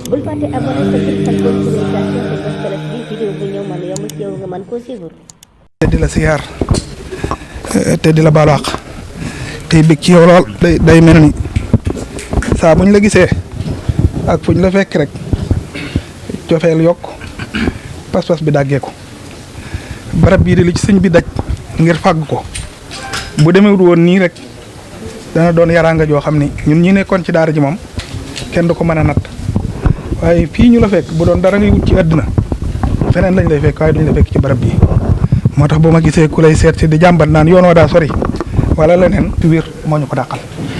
bul fàtte abonné sa site Khelcom communication te bës cloche bi vidéo bu ñëw mën yomb ci yow nga mën koo suivre. te di la siyaar te di la baalu àq tey bëgg ci yow lool day mel ni saa buñ la gisee ak fuñ la fekk rek cofeel yokk pas-pas bi dàggeeku barab bii di li ci sëñ bi daj ngir fàgg ko bu demewul woon nii rek dana doon yaraanga joo xam ni ñun ñi nekkoon ci daara ji moom kenn du ko mën a natt waaye fii ñu la fekk bu doon dara ngay wut ci àddina feneen lañ lay fekk waaye duñ la fekk ci barab bii moo tax bu ma gisee ku lay seet si di jàmbat naan yoon wa daa sori wala leneen ci wér moo ñu ko dàqal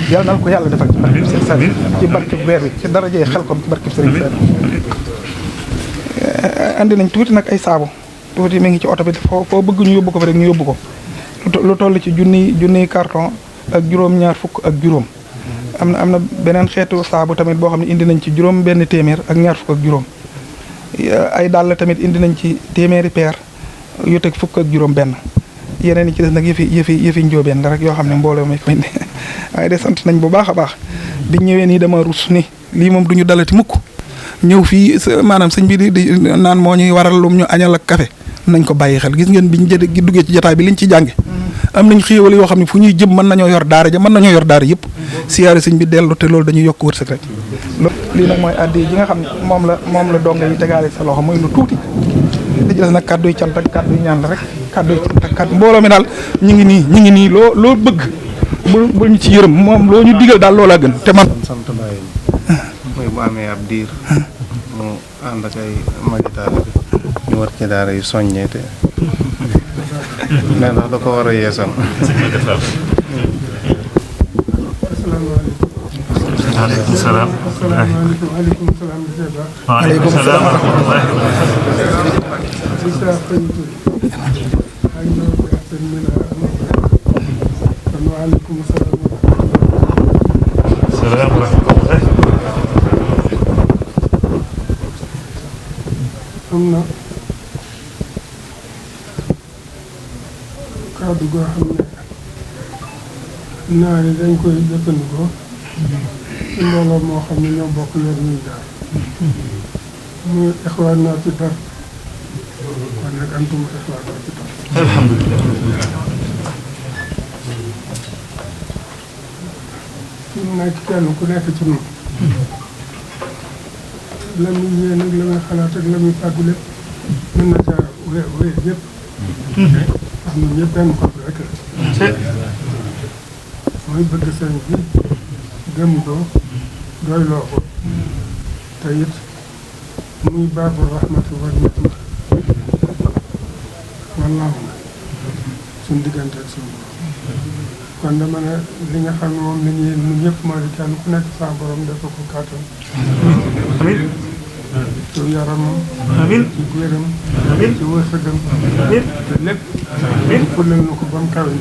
yàlla na ko yàlla defal ci barke seen sal ci barke weer bi ci darajee Khelcom ci barke sëriñ Sall andi nañ tuuti nag ay saabu tuuti mi ngi ci oto bi foo bëgg ñu yóbbu ko fa rek ñu yóbbu ko lu toll ci junniy carton ak juróom-ñaar fukk ak juróom am na beneen xeetu saabu tamit boo xam ne indi nañ ci juróom benn téeméer ak ñaar fukk ak juróom ay dàll tamit indi nañ ci téeméeri peer yu teg fukk ak juróom benn yeneen yi ci des nag yëfi njóobeen la rek yoo xam ne mbooloo mi koy indi waaye de sant nañ bu baax a baax biñ ñëwee nii dama rus ni lii moom duñu dalati mukk ñëw fii maanaam sëñ bi di naan moo ñuy waral lum ñu añal ak café nañ ko bàyyi xel gis ngeen biñ duggee ci jotaay bi liñ ci jànge am nañ xéewal yoo xam ne fu ñuy jëm mën nañoo yor daara ja mën nañoo yor daara yëpp siyaare sëñ bi dellu te loolu dañuy yokk wërsëg rek lii nag mooy addi ji nga xam ne moom la donga yi tegaale sa loxo mooy lu tuuti li ci des nag kàddu yi cant ak kàddu yi ñaan la rek kàddu yi cant ak kàddu mbooloo mi daal ñu ngi nii loo bëgg bul ñu ci yërëm moom loo ñu digal daal loolaa gën te man sant bàyyi mooy bu amee ab diir mu ànd ak ay magi taalibe bi ñu war ci daara yu soññee te nee na da ko war a yeesal. waaleykum salaam. waaleykum salaam wa rahmatulah. am na kàddu goo xam ne naar yi dañ koy jëfandikoo ci mbooloo moo xam ne ñoo bokk yor ñuy daal muy ixwaan naa ci dar kon nag antum ixwaan naa ci dar alhamdulilah. fi mu nekk kenn ku nekk ci moom la muy yéen ak la muy xalaat ak la muy fàggu lépp mën na caa wéy yëpp ndax ñun ñëpp benn bopp rek la mooy bëgg sëñ bi gëm ko doyloo ko te it muy baabu rahmatu wal nikma wallaahu suñ diggante ak suñu borom kon dama ne li nga xam ne moom la ñuy ñun ñëpp moo di kenn ku nekk sa borom def ko kàttan ci yaramam ci wéram ci wërsëgam te lépp fulal na ko ba mu kawe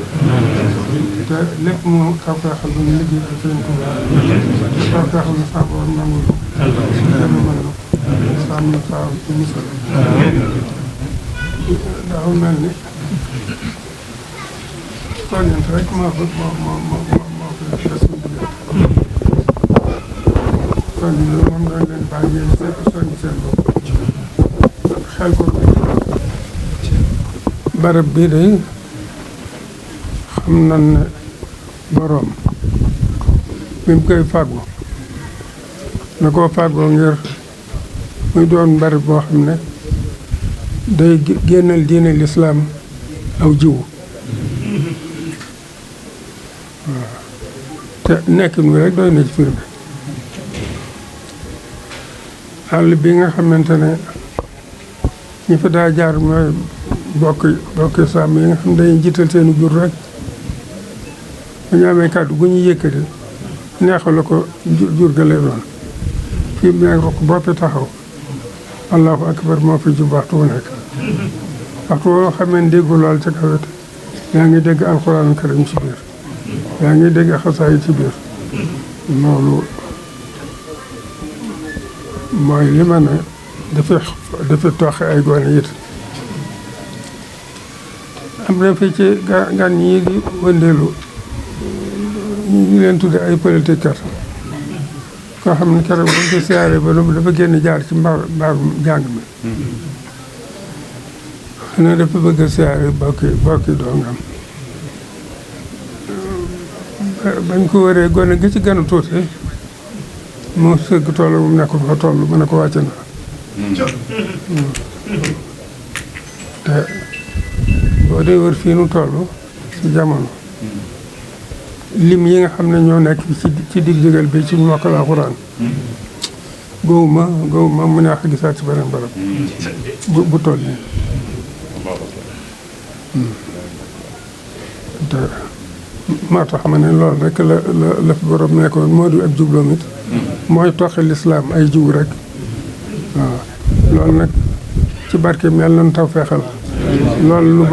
te lépp mu taw feexal ba ñu liggéey ko sëñ ko taw feexal na sa borom nangul dama mën na sàmm na saa ci musal dafa mel ni soññant rek moo ko des suñu diggante kon loolu moom dañ leen bàyyi yéen soññ seen bopp xel ko barab bii de xam nañ ne boroom bi mu koy fàggu na koo fàggoo ngir muy doon barab boo xam ne day génnal diine lislaam aw jiwu waaw te nekkin wi rek doy na ci firnde àll bi nga xamante ne ñi fa daa jaar mooy bokki sàmm yi nga xam dañuy jiital seeni jur rek bu ñu amee kàddu gu ñu yëkkati neexal la ko jur ga lay doon fii mu nekk rukk boo fi taxaw allahu akbar moo fi jub waxtu wu nekk waxtu woo xamee ne déggu lool ca kawet yaa ngi dégg alxuraanu karim ci biir yaa ngi dégg xasaay ci biir loolu mooy li ma ne dafa toxe ay gone it am na fi ci gan ñii di wëndeelu ñu leen tudde ay politique kat koo xam ne keroog buñ ko siyaare ba dafa génn jaar ci mbaarum jàng mi xanaa dafa bëgg a siyaare bokki doongam bañ ko wëree gone gi ci gën a tuuti moo sëgg toll mu nekk fa toll mu ne ko wàcc na te boo dee wër fii nu toll ci jamono lim yi nga xam ne ñoo nekk ci dig digal bi ci mokkal alxuraan gowuma mu neex a gisaat ci beneen barab bu toll nii te moo tax ma ne loolu rek la fi borom nekkoon moo di ak jubloom it mooy toxi lislaam ay jiw rek waaw loolu nag ci barkeem yàlla na taw feexal loolu lu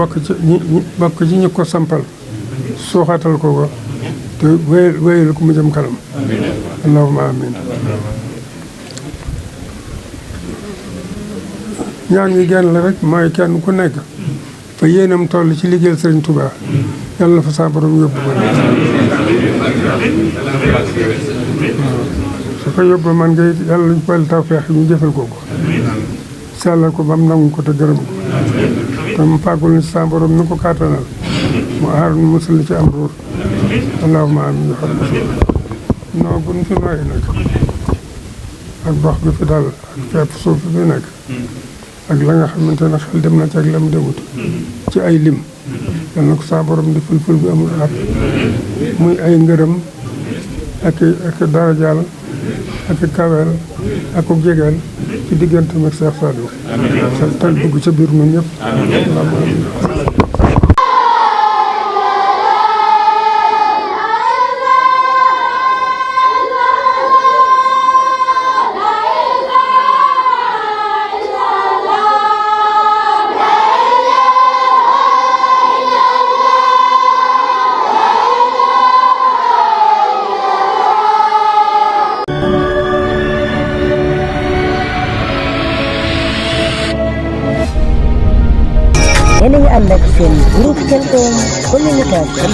bokk ci ñu ko sampal suuxatal ko te wéyal ko mu jëm kanam allahumma amin ñaan gi genn la rek mooy kenn ku nekk fa yéenam toll ci liggéeyal Sëriñ Tuubaa yàlla na fa sa borom yóbbu ba su ko yóbbu man ngay yàlla luñ pal taw feex ñu jëfal ko sellal ko ba mu nangu ko te gërëm ko te mu fàggul ni sa borom ni ko kàttanal mu aar nu musal ci am ruur allahumma amin yo xam non buñ fi nooyi nag ak dox bi fi dal ak fepp suuf bi fi nekk ak la nga xamante ne xel dem na ci ak lam demut ci ay lim yal na ko sa borom di ful bi amul at muy ay ngërëm ak darajaal ak kaweel ak jegeel ci diggante mag Cheikh Saliou te dugg ca biir ñun ñëpp yéen a ngi ànd ak seen groupe Khelcom communication.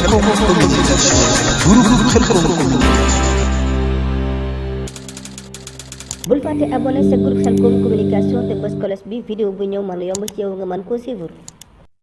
bul fàtte abonné sa groupe Khelcom communication te bës cloche bi vidéo bu ñëw mën a yomb ci yow nga mën koo suivre.